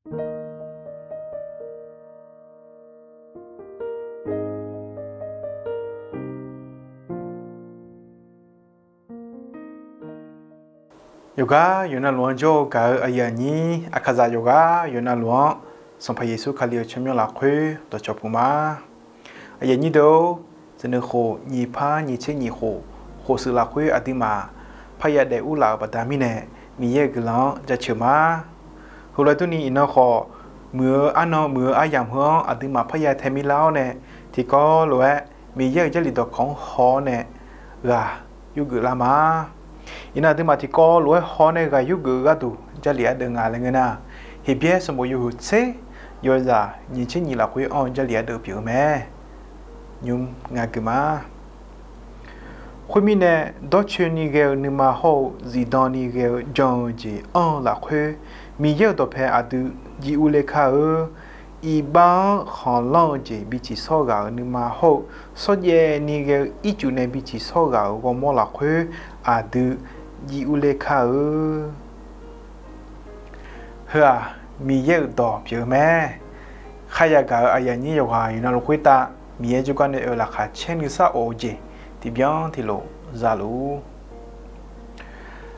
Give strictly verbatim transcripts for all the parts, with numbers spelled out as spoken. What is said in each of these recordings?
Yawqghaq yawqnavluf-anr jawr-eu gaq-eu aqyuif aqnyir, aqkaqzaq yawqghaq yawqnavluf-anr, Sanqpaq Yeqsur Kali-euq tsawrmyanr lafkhoer dawqcawq puq ma. Aqyuif aqnyir deuq-or, tseqneuq khof nyiq par nyiq tser nyiq khof, khof shuif lafkhoer aqduimaf parya daef urlaf-euq baqda mirnae, Miqyaer-euq guiqlanq-anr jaceuq ma. Heulof-aer durni iqnan khawf, muiq-eu arnan muiq-eu aryamq heu-anr aqduimaf parya tae mirlar-awr nae, tiqkawv lof-aer Miqyaer-euq Jarlif dawqkawq-anr haw-awr nae ghaq yurgeuf lar ma. Iqnan aqduimaf tiqkawv lof-aer haw-awr nae ghaq yurgeuf-eu gharduq Jarlif ardeuv nga laer ngeur nar, Heqbyaer sanqbof yawhuiq tser yawzaq nyiq tser nyiq lafkhoer anr-eu Jarlif ardeuv pyeuf-eu mae. Nymr nga gui ma. Khoermirnae, dawrcoeni ghae-eu nuima hawr-eu zifdan ni ghae-eu jan-eu jeq anr-eu lafkhoer, Miqyaer-euq dawqpae aqdui jiv urler kar-eu. Iqbax-anr khanqlanr-eu jeq biciq shawr ghaq-euq nuima hawr-eu, shawrjaev ni ghae-eu ircuf nae biciq shawr ghaq-euq ghawrmawr lafkhoer aqdui jiv urler kar-eu. Heu-aq, Miqyaer-euq dawq pyeuf-eu mae. Kharya gaq-euq aqyuif aqnyir yawqghaq yawqnavluf khoertav Miqyaer jawrgar nae oe laqkhaq caer nuisar of-eu jeq tiqbyan tiqlof za luf-ur.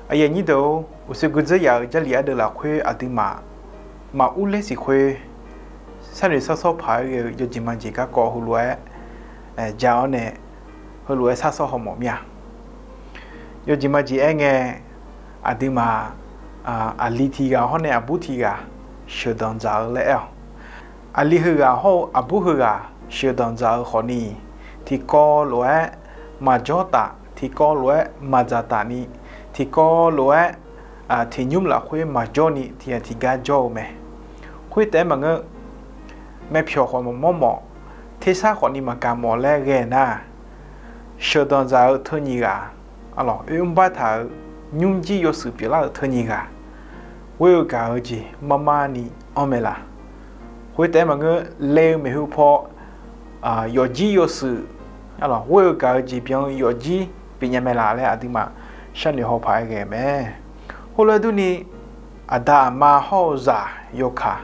Aqyuif aqnyir deuq-or, uqshoe gui dzeur yaf-euq Jarlif ardeuv lafkhoer aqduimaf maqur ler siq khoer, sharnoeq sharshawr paq-aer ghae-eu yawjeq majeq garkawv heulof-aer ja-awr nae, heulof-aer sharshawr haw mawf mir-a. Yawjeq majeq aer ngae, aqduimaf aqli tiq ghaq hawr nae aqbur tiq ghaq sheuqdanq dzaq-eu laer aer-awq. Aqli heughaq hawr-eu aqbur heughaq sheuqdanq dzaq-eu khawfni, tiqkawv lof-aer maqjawr taf, tiqkawv lof-aer maqdzaq taf ni, tiqkawv lof-aer tiq nymr lafkhoer maqjawr ni tiq ghaq tiq gar jawr-eu mae. Khoertaef-aer maqngeur, maeqpyawq khawf maqmawr mawf, tersar khawfni maqgaq mawf laer ghae nar, sheuqdanq dzaq-eu teu nyiq ghaq, arlawq oermr bar taq-euq nymrjir yawshuif pyeuflar-euq teu nyiq ghaq, ghoer-eu gaq-eu jeq marmar ni anr mae laq. Khoertaef-aer maqngeur, le-eu maeqhu paw yawfjir yawshuif, arlawq ghoer-eu gaq-eu jeq byan-eu yawfjir pyeufnya mae laq laer aqduimaf sharnoeq haw paq-aer ghae-eu mae. Heulof-aer durni, aqda aqma hawr-eu zaq yawkaq,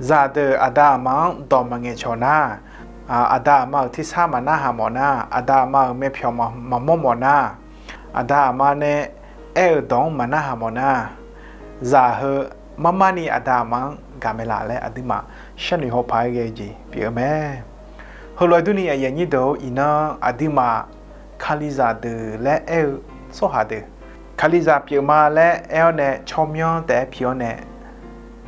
zaqdeuq aqda aqma-anr dawq maqngaeq cawq nar, aqda aqma-euq tersar maqnarhaq mawf nar, aqda aqma-euq maeqpyawq maqmawr mawf nar, aqda aqma nae aer-euq dawq-anr maqnarhaq mawf nar, zaq heu marmar ni aqda aqma-anr gaq mae laq laer aqduimaf sharnoeq haw paq-aer ghae-eu jeq pyeuf-eu mae. Heulof-aer durni aqyuif aqnyir deuq-or, iqnan aqduimaf Kalizaq deuq laer aer-eu tsawrhaq deuq, Kalizaq pyeufma laer aer-awr nae tsawrmyanr taef-aer pi-awr nae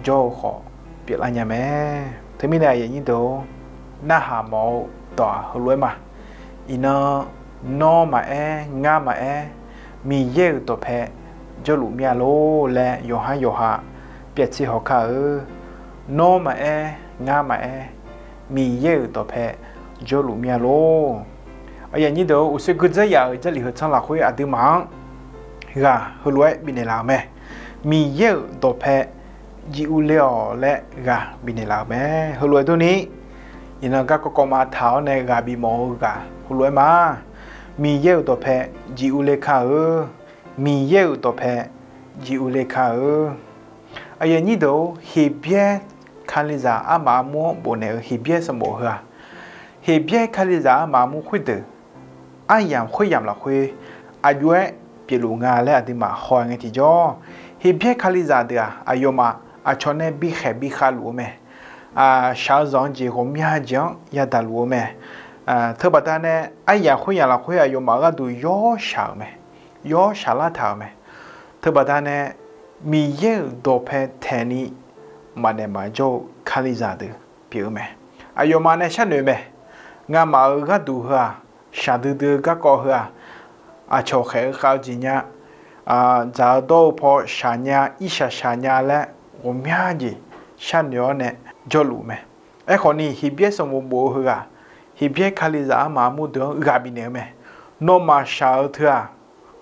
jawr-eu khawf pyeuflar nya mae. Teumirnae aqyuif aqnyir deuq-or, narhaq mawf-eu dawq-aq heulof-aer ma. Iqnan, nawr maqaer, ngar maqaer, Miqyaer-euq dawqpae jawrluf mir-a lor laer yawqhar yawqha pyaev tser haw kar-eu. Nawr maqaer, ngar maqaer, Miqyaer-euq dawqpae jawrluf mir-a lor. Aqyuif aqnyir deuq-or, uqshoe gui dzeur yaf-euq Jarlif heu tsanr lafkhoer aqduimaf-anr ghaq heulof-aer bifnaeq laf-euq mae. Miqyaer-euq dawqpae jiv urler awq laer ghaq bifnaeq laf-euq mae. Heulof-aer durni, iqnan garkawv kawv ma taq-awr nae ghaq bifmawf-eu ghaq heulof-aer ma. Miqyaer-euq dawqpae jiv urler kar-eu. Miqyaer-euq dawqpae jiv urler kar-eu. Aqyuif aqnyir deuq-or, Heqbyaer Kalizaq armaf armur-anr bofnaeq-eu Heqbyaer sanqbof heu-aq, Heqbyaer Kalizaq armaf armur khoerdeuq aryamq khoeryamq lafkhoer aqjox-aer pyeufluf nga laer aqduimaf haw-a ngae tiqjawr, Heqbyaer Kalizaq deuq-aq, aqyawfmaf aqcawq nae bikhaeq bikhav luf-eu mae. Shaq-eu zanq-eu jeq ghawqmya jeq-anr yadaq luf-eu mae. Teubaqda nae aryamq khoeryamq lafkhoer aqyawfmaf gharduq yawr shaq-euq mae. Yawr shaqlar taq-euq mae. Teubaqda nae Miqyaer-euq dawqpae taeqni maqnaeq maqjawr-eu Kalizaq deuq pyeuf-eu mae. Aqyawfmaf nae sharnoeq mae. Ngamaf-euq gharduq heu-aq, shaqdui dui-eu garkawv heu-aq, aqcawq khaeq-eu khav-eu jeq nya, dzaq-eu dawr-eu paw shaq nya, irshaq shaq nya laer ghawqmya jeq sharnoeq-awr nae jawrluf mae. Aerkhawfni, Heqbyaer sanqbof bof-eu heughaq, Heqbyaer Kalizaq armaf armur deuq-anr ghaq bifnaeq-eu mae. Nawmaf shaq-eu teu-aq,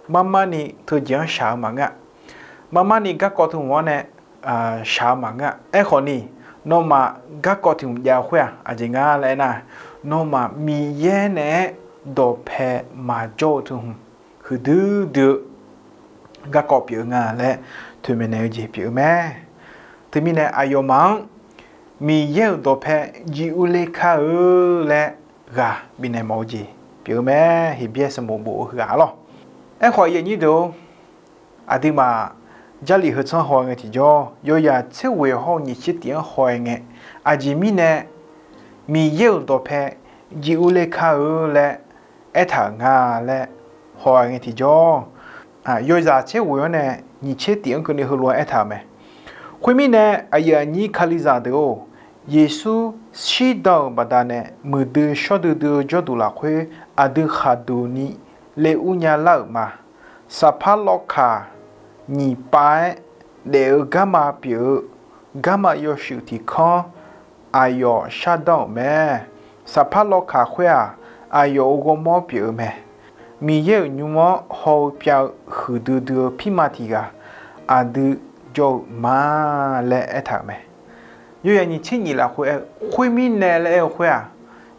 marmarni teujeq-anr shaq-eu maqngeur-a. Marmarni garkawv teu hmq-anr nae shaq-eu maqngeur-a. Aerkhawfni, nawmaf garkawv tiq hmq jav-eu khoer-aq, aqjeq nga laer aernar, nawmaf Miqyaer naeq-aer dawqpae maqjawr-eu teu hmq huiqdui dui-eu garkawv pyeuf-eu nga laer toeqmaeq naeq-eu jeq pyeuf-eu mae. Teumirnae aqyawfmaf-anr Miqyaer-euq dawqpae jiv urler kar-eu laer ghaq bifnaeq mawf-eu jeq pyeuf-eu mae. Heqbyaer sanqbof bof-eu heughaq arlawr. Aerkhawf, aqyuif aqnyir deuq-or, aqduimaf Jarlif heu tsanr haw-aer ngae tiqjawr, yawzaq tser ghoeq hawr-eu nyiq tser tif-anr haw-aer ngae, aqjeq mirnae Miqyaer-euq dawqpae jiv urler kar-eu laer aertaq-euq nga laer haw-aer ngae tiqjawr, yawzaq tser ghoeq-anr nae nyiq tser tif-anr keuvni heulof-aer aertaq-euq mae. Khoermirnae, aqyuif aqnyir Kalizaq deuq-or, Yeqsur shirdan-euq baqdanae muiqdui shawr duidui-eu jawrduq lafkhoer aqdui khaqduq ni le ur nya lar-euq ma. Saqpar lawvkaq nyiq pav-aer daef-eu garma pyeuf-eu garma yawshuif tiq kanr aqyawf shardanr-euq mae. Saqpar lawvkaq khoer-aq, aqyawf-euq ghawrmawr pyeuf-eu mae. Miqyaer-euq nymr-anr haw-eu pyav-eu huiqdui dui-eu pirma tiq ghaq aqdui jawr-eu ma laer aertaq-euq mae. Yawzaq nyiq tser nyiq lafkhoer aer-eu khoermirnae laer aer-eu khoer-aq,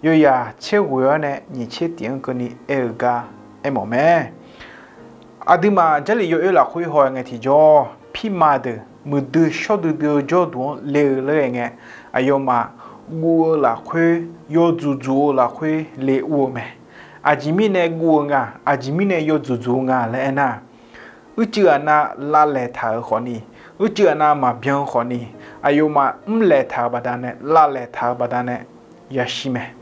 yawzaq tser ghoeq-awr nae nyiq tser tif-anr keuvni aer-eu gar aermawf mae. Aqduimaf Jarlif yawoer lafkhoer haw-aer ngae tiqjawr, pirma deuq muiqdui shawr duidui-eu jawrduq-anr le-eu laer ghae ngae, aqyawfmaf guv-eu lafkhoer yawdzuq dzuq-eu lafkhoer le ur-eu mae. Aqjeq mirnae guv-eu nga, aqjeq mirnae yawdzuq dzuq-eu nga laer aernar, uicuiv aqnav lavlaeq taq-euq khawfni, uicuiv aqnav maqbyan-eu khawfni, aqyawfmaf mrlaeq taq-euq baqdanae, lavlaeq taq-euq baqdanae yashir mae.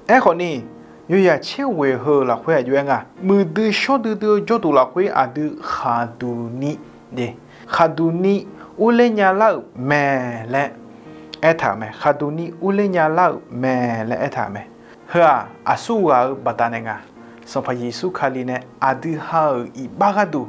Aerkhawfni, yawzaq tser ghoeq heu lafkhoer aqjox-aer nga, muiqdui shawr duidui-eu jawrduq lafkhoer aqdui khaqduq ni, khaqduq ni urler nya lar-euq mae laer aertaq-euq mae. Khaqduq ni urler nya lar-euq mae laer aertaq-euq mae. Heu-aq, aqsur ghaq-eu baqdanae nga. Sanqpaq Yeqsur Kali nae aqdui ha-euq iqbax gharduq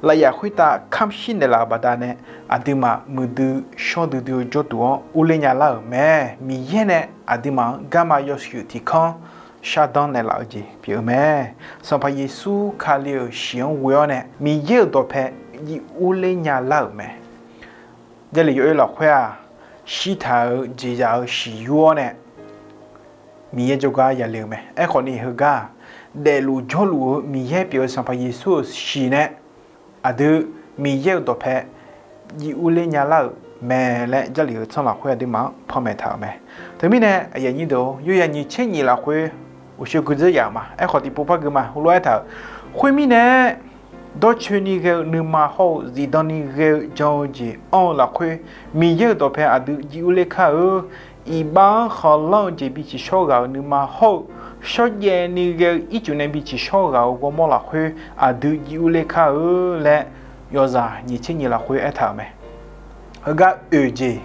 lafyaf khoertav kamr shir naeqlaf-euq baqdanae, aqduimaf muiqdui shawr duidui-eu jawrduq-anr urler nya lar-euq mae. Miqyaer nae aqduimaf-anr garma yawshuif tiq kanr shardanr naeqlaf-eu jeq pyeuf-eu mae. Sanqpaq Yeqsur Kali-euq shiq-anr ghoe-awr nae Miqyaer-euq dawqpae jiv urler nya lar-euq mae. Jarlif yawoer lafkhoer-aq, shirtaq-euq jeqzaq-euq shiq yur-awr nae Miqyaer jawrgar yale-eu mae. Aerkhawfni heugar-aq, daefluf jawrluf-eu Miqyaer pyeuf-eu Sanqpaq Yeqsur-euq shiq nae aqdui Miqyaer-euq dawqpae jiv urler nya lar-euq mae laer Jarlif heu tsanr lafkhoer aqduimaf-anr panmaeq taq-euq mae. Teumirnae aqyuif aqnyir deuq-or, yawzaq nyiq tser nyiq lafkhoer uqshoe guidzeur yaf ma. Aerkhawf tiqpov par gui ma. Heulof-aer aertaq-euq, khoermirnae dawrcoeni ghae-eu nuima hawr-eu zifdan ni ghae-eu jan-eu jeq anr-eu lafkhoer, Miqyaer-euq dawqpae aqdui jiv urler kar-eu. Iqbax-anr khanqlanr-eu jeq bi tsiqshawr ghaq-euq nuima hawr-eu, shawrjaev ni ghae-eu ircuf nae bi tsiqshawr ghaq-euq ghawrmawr lafkhoer aqdui jiv urler kar-eu laer yawzaq nyiq tser nyiq lafkhoer aertaq-euq mae. Heugar oeq jeq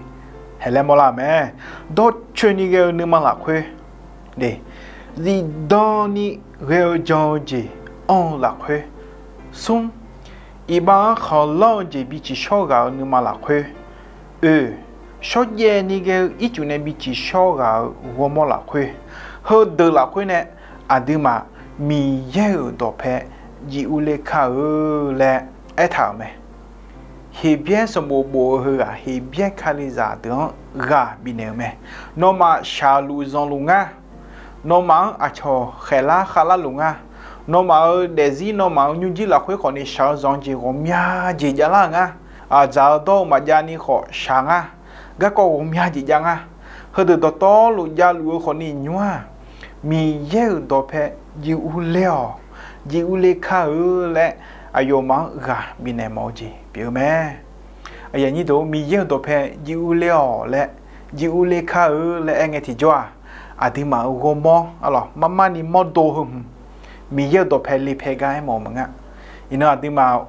haeq laer mawrlar-euq mae. Dawrcoeni ghae-eu nuima lafkhoer, zifdan ni ghae-eu jan-eu jeq anr-eu lafkhoer, smr, iqbax-anr khanqlanr-eu jeq bi tsiqshawr ghaq-euq nuima lafkhoer, oeq, shawrjaev ni ghae-eu ircuf nae bi tsiqshawr ghaq-euq ghawrmawr lafkhoer, heudeuq lafkhoer nae aqduimaf Miqyaer-euq dawqpae jiv urler kar-eu laer aertaq-euq mae. Heqbyaer sanqbof bof-eu heughaq Heqbyaer Kalizaq deuq-anr ghaq bifnaeq-euq mae. Nawmaf shaqluf zanqluf ngar. Nawmaf-anr aqcawq khaeqlar khavlar luf ngar. Nawmaf-euq daefzir nawmaf-euq nymrjir lafkhoer khawfni shaq-eu zanq-eu jeq ghawqmya jeq javlar-euq ngar. Aqdzaq-eu dawr-eu maqjav ni khawf shaq ngar. Garkawv ghawqmya jeq jav ngar. Heudeuq dawqtawvluf javluf-eu khawfni nymr-aq, Miqyaer-euq dawqpae jiv urler-awq, jiv urler kar-eu laer aqyawfmaf-anr ghaq bifnaeq mawf-eu jeq pyeuf-eu mae. Aqyuif aqnyir deuq, Miqyaer-euq dawqpae jiv urler-awq laer, jiv urler kar-eu laer aer ngae tiqjawr-aq, aqduimaf-euq ghawrmawr arlawq marmar ni mawrdo heu hmq, Miqyaer-euq dawqpae le pae gar aermawf-eu maqngeur. Iqnan aqduimaf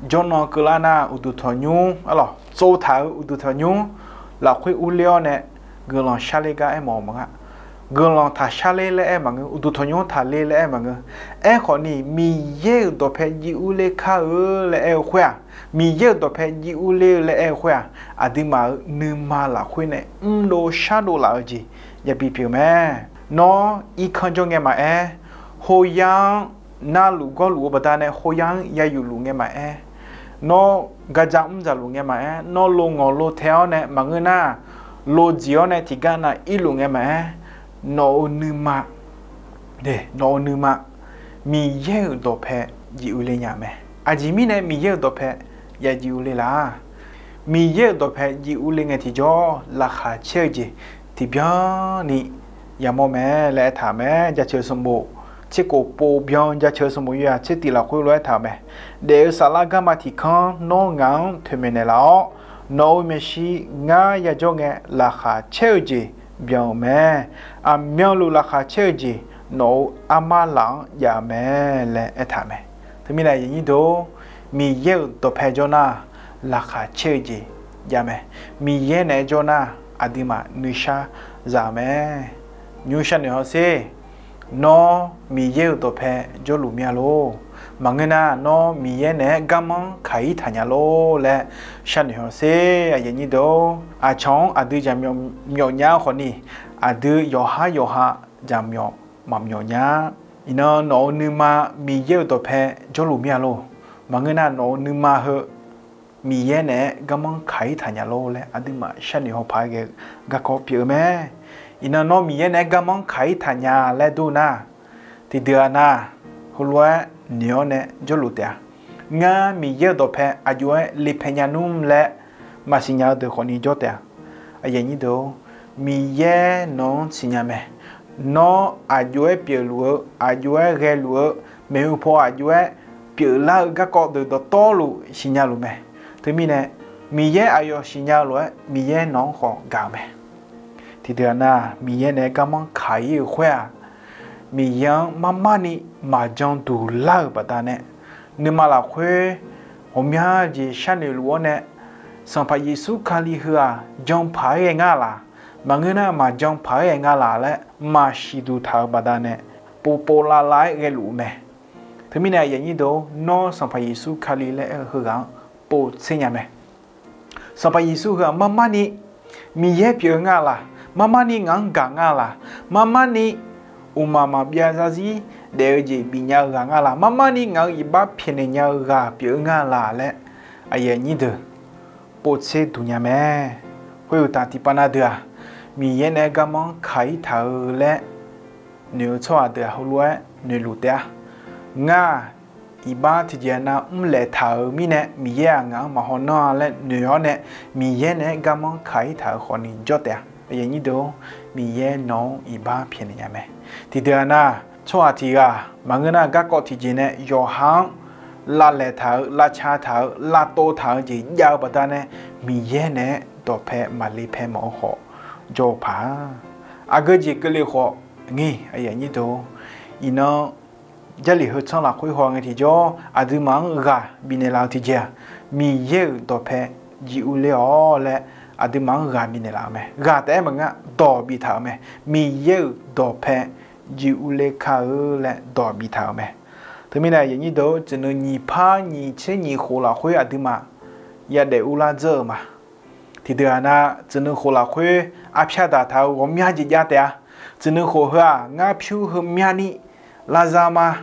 jawrnan keuvlar nar uqduq tanqnymr arlawq tsovtaq-euq uqduq tanqnymr lafkhoer urler-awr nae guiqlanq sharler gar aermawf-eu maqngeur. Guiqlanq taq sharler laer aer maqngeur, uqduq tanqnymr taqler laer aer maqngeur. Aerkhawfni Miqyaer-euq dawqpae jiv urler kar-eu laer aer-eu khoer-aq, Miqyaer-euq dawqpae jiv urler-eu laer aer-eu khoer-aq, aqduimaf-euq nuima lafkhoer nae mrdov shardov laf-eu jeq yabi pyeuf mae. Nawr irkanr jawr ngae maqaer, khoyar-anr navluf gawrluf-eu baqdanae khoyar-anr yayuf luf ngae maqaer, nawr gardzaq mr dzaqluf ngae maqaer, nawr lo ngawq lo tae-awr nae maqngeur nar, lo dziq-awr nae tiqgar nav irluf ngae maqaer, nawq-euq nuima, nawq-euq nuima Miqyaer-euq dawqpae jiv urler nya mae. Aqjeq mirnae Miqyaer-euq dawqpae ya jiv urler laf? Miqyaer-euq dawqpae jiv urler ngae tiqjawr laqkhaq caer-eu jeq tiqbyan ni yamawr mae laer aertaq-euq mae. Jaceuq sanqbof tserkof pov byan, jaceuq sanqbof yawyaq tsertif lafkhoer lof-aer aertaq-euq mae. Daef-eu saflar garma tiq kanr nawr ngaq-anr toeqmaeq naeqlaf-awr, nawq-euq maeqshi ngar yajawr ngae laqkhaq caer-eu jeq byan-euq mae. Aqmyanluf laqkhaq caer-eu jeq nawq-euq armar laf-anr jav-eu mae laer aertaq-euq mae. Teumirnae aqyuif aqnyir deuq-or, Miqyaer-euq dawqpae jawr nar, laqkhaq caer-eu jeq jav mae. Miqyaer naeq-aer jawr nar, aqduimaf nuishar za-eu mae. Nymr sharnoeq hawsher. Nawr Miqyaer-euq dawqpae jawrluf mir-a lor. Maqngeur nar, nawr Miqyaer naeq-aer garmanr kaq-ir taq nya lor laer sharnoeq hawsher, aqyuif aqnyir deuq-or. Aqcawq-anr aqdui jaqmyawf myawf nya-eu khawfni, aqdui yawqhar yawqha jaqmyawf maqmyawf nya. Iqnan nawq-euq nuima Miqyaer-euq dawqpae jawrluf mir-a lor. Maqngeur nar, nawq-euq nuima heu Miqyaer naeq-aer garmanr kaq-ir taq nya lor laer aqduimaf sharnoeq haw paq-aer ghae-eu garkawv pyeuf-eu mae. Iqnan nawr Miqyaer naeq-aer garmanr kaq-ir taq nya laer dur nar, tiqdeuq-aq nar, heulof-aer noeq-awr nae jawrluf taef-a. Ngar Miqyaer-euq dawqpae aqjox-aer le pae nya nmr laer maqsiq nya-eu deuq khawfni jawr taef-a. Aqyuif aqnyir deuq-or, Miqyaer nawq-anr siqnya mae. Nawr aqjox-aer pyeufluf-eu, aqjox-aer ghaeluf-eu, maeqhu paw aqjox-aer pyeuflar-eu garkawv deuq dawqtawvluf siqnya luf mae. Teumirnae, Miqyaer aqyawf siqnya-eu lof-aer Miqyaer nawq-anr khawf gaq-eu mae. Tiqdeuq-aq nar, Miqyaer naeq-aer garmanr kaq-ir-euq khoer-aq, Miqyaer-anr marmarni maqjan duq lar-euq baqdanae, nuima lafkhoer ghawqmya jeq sharnoeq luf-awr nae, Sanqpaq Yeqsur Kali heu-aq jan paq-aer ghae ngar laq, maqngeur nar maqjan paq-aer ghae nga laq laer maqsiq duq taq-euq baqdanae, povpov lavlav-aer ghaeluf-eu mae. Teumirnae aqyuif aqnyir deuq-or, nawr Sanqpaq Yeqsur Kali laer aer-eu heughaq-anr povtser nya mae. Sanqpaq Yeqsur heu-aq marmarni Miqyaer pyeuf-eu nga laq, marmarni ngaq-anr gaq nga laq, marmarni uqmaq maqbyav zarzir daef-eu jeq bifnya-eu ghaq nga laq, marmarni ngaq-euq iqbax pyaeqnaeq nya-eu ghaq pyeuf-eu nga laq laer, aqyuif aqnyir deuq povtser duq nya mae. Khoeruqtaf tiqpav na deuq-aq, Miqyaer naeq-aer garmanr kaq-ir taq-eu laer noeq-eu tsawrhaq deuq-aq heulof-aer noeqluf taef-a. Ngar-aq, iqbax tiqjeq nav mrlaeq taq-euq mirnae, Miqyaer-aq ngaq-anr maqhaw nanr-a laer noeq-awr nae, Miqyaer naeq-aer garmanr kaq-ir taq-euq khawfni jawr taef-a. Aqyuif aqnyir deuq-or, Miqyaer nawq-anr iqbax pyaeqnaeq nya mae. Tiqdeuq-aq nar, tsawrhaq tiq ghaq maqngeur nar, garkawv tiqjeq nae yawqha-anr lavlaeq taq-eu, lavca taq-eu, lavtov taq-eu jeq jav-eu baqdanae, Miqyaer naeq-aer dawqpae maqle pae mawf-eu khawf jawr-eu paq-a. Aqgeu jeq keuvle khawf ngir, aqyuif aqnyir deuq-or, iqnan Jarlif heu tsanr lafkhoer haw ngae tiqjawr, aqduimaf-anr ghaq bifnaeq laf-eu tiqjeq-aq, Miqyaer-euq dawqpae jiv urler-awq laer, aqduimaf-anr ghaq bifnaeq laf-eu mae. Ghaq taef-aer maqngeur, dawq biftaq-euq mae. Miqyaer-euq dawqpae jiv urler kar-eu laer dawq biftaq-euq mae. Teumirnae aqyuif aqnyir deuq-or, tsuif nuiv nyiq par nyiq tser nyiq khof lafkhoer aqduimaf yadaef urlar dzeur-eu ma. Tiqdeuq-aq nar, tsuif nuiv khof lafkhoer arpyar daq taq-eu ghawqmya jeq jav taef-a. Tsuif nuiv khof heu-aq, ngar pyur heumyani lavza ma,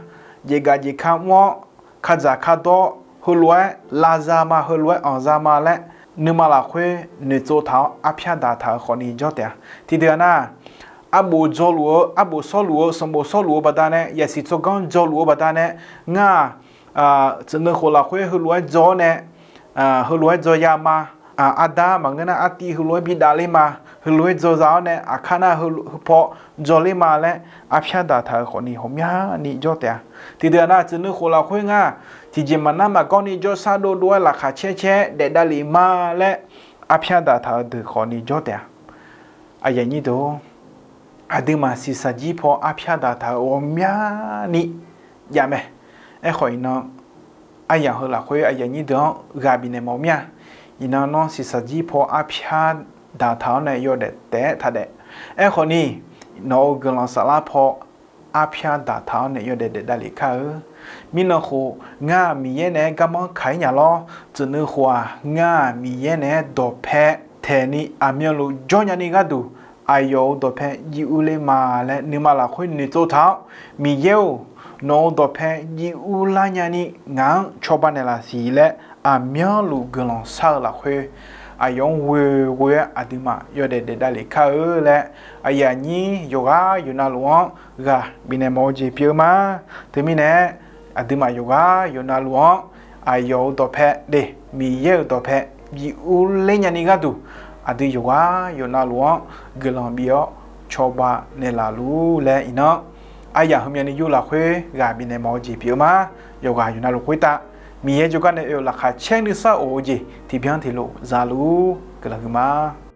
jeqgaf jeqka mr-awr, kadzaq kadawr heulof-aer lavza ma, heulof-aer anqza ma laer, nuima lafkhoer noeqtsov taq-awr arpyar daq taq-eu khawfni jawr taef-a. Tiqdeuq-aq nar, arbof dzawluf-eu, arbof sawrluf-eu, sanqbof sawrluf-eu baqdanae, yasiq tsawrganr dzawluf-eu baqdanae, ngar-aq, tsuif nuiv khof lafkhoer heulof-aer dzaw-awr nae, heulof-aer dzaw ya ma. Arda maqngeur nar artiv heulof-aer bi dav ler ma. Heulof-aer dzaw za-awr nae aqkar nar heupaw dzaw ler ma laer arpyar daq taq-eu khawfni ghawqmyani jawr taef-a. Tiqdeuq-aq nar, tsuif nuiv khof lafkhoer ngar tiqjeq maqnar maqgawr ni jawrshar dovdov-aer laqkhaq caer caer daef davlef ma laer arpyar daq taq-eu deuq khawfni jawr taef-a. Aqyuif aqnyir deuq-or, aqduimaf shiqshaq jir paw arpyar daq taq-eu ghawqmyani jav mae. Aerkhawf iqnan aryamq heu lafkhoer aqyuif aqnyir deuq-anr ghaq bifnaeq mawf mir-a. Iqnan nawr shiqshaq jir paw arpyar daq taq-awr nae yawdaef taef-aer taq daef. Aerkhawfni, nawq-euq guiqlanq saflar paw arpyar daq taq-awr nae yawdaef daef davlef kar-eu. Mirnan khof, ngar-aq Miqyaer naeq-aer garmanr kaq-ir nya lawr. Tsuif nuiv khof-aq, ngar-aq Miqyaer naeq-aer dawqpae taeq ni aqmyanluf jawr nyani gharduq, aqyawf-euq dawqpae jiv urler ma laer nuima lafkhoer noeqtsov taq-awr, Miqyaer-or, nawq-euq dawqpae jiv urlar nyani ngaq-anr cawba naeqlaf siq laer aqmyanluf guiqlanq shar-eu lafkhoer, aqyawf-anr ghoe ghoe-aer aqduimaf yawdaef daef davlef kar-eu laer, aqyuif aqnyir yawqghaq yawqnavluf-anr ghaq bifnaeq mawf-eu jeq pyeuf-eu ma. Teumirnae, aqduimaf yawqghaq yawqnavluf-anr aqyawf-euq dawqpae de, Miqyaer-euq dawqpae bi urler nyani gharduq, aqdui yawqghaq yawqnavluf-anr guiqlanq bif-awr cawba naeqlaf luf laer iqnan, aryaq heumyani yur lafkhoer ghaq bifnaeq mawf-eu jeq pyeuf-eu ma. Yawqghaq yawqnavluf khoertav Miqyaer jawrgar nae oe-euq laqkhaq caer nuisar of-eu jeq tiqbyan tiqlof za luf guiqlanq huiqma.